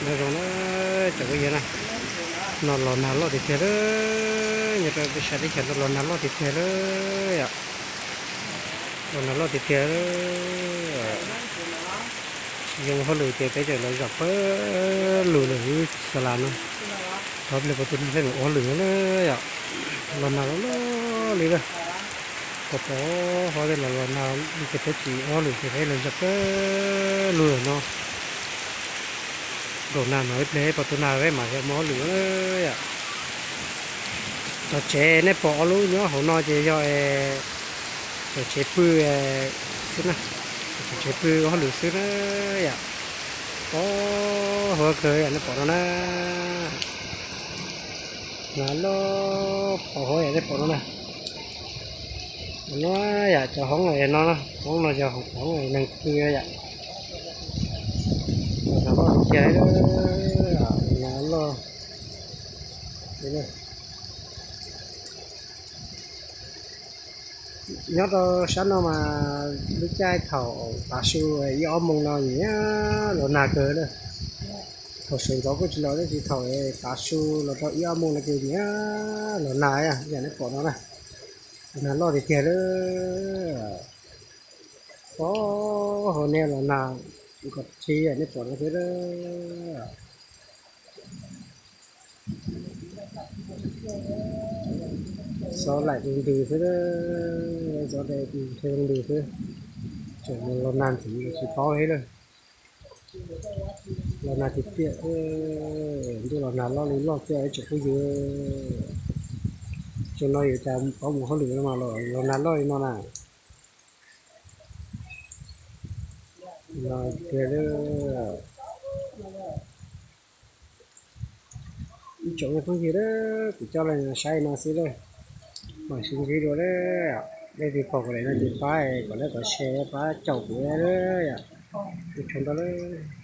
Nyob zoo na, tsoom phooj ywg na, no los nag loj tiag tiag lawm. Nyob rau peb sab teb chaws no los nag loj tiag tiag lawm yom. Los nag loj tiag tiag lawm. Tsis zoo ua hauj lwm ces peb tseem los zaum pawg lug lawm xas las no. Thov pliag puas tu nag peb mam ua hauj lwm no na yom. Los nag loj loj li lawm. Pom pom hov tej los los nag li ces peb tsis ua hauj lwm ces peb los zaum pawg lug lawm no. Zaum nag no ib pliag puas tu nag peb mam zaum ua hauj lwm yom. Cov tsev nej pom ob lub nyob hauv no ces yog cov tsev pw xwb na, cov tsev pw ua hauj lwm xwb na yom. Pom huav kawg yom, nej pom no na. Nag loj pom huav yom, nej pom no na. No yom, cov hoob no, hoob no yog hoob neeg pw yom. Nag loj tiag tiag, nag loj. Nyob rau sab no mas lub caij thaum tav su ib ob moos no nyiam los nag kawg na. Thaum sawv ntxov kuj tsis los tab sis thaum tav su los rau ib ob moos no ces nyiam los nag yom, nej pom no na. Nag loj tiag tiag lawm. Pom huav nej los nag kom txhij yom, nej pom no thiab. Xob laim ntws xwb, xob laim ntws xwb, tseem los nag ntxiv tsis paub li lawm. Los nag tiag tiag, ntuj los nag loj li loj tiag tsoom phooj ywg. Tsoom no yuav cas paub mus hauj lwm no mas los nag loj li no na. Los tiag lawm. Ib tsoom phooj ywg, kuv coj los saib no xwb lawm. Mam sib ntsib dua lawm. Leej twg pom kuv daim no ces pab kom like kom share pab caum kuv lawm yom. Ua tsaug ntau lawm.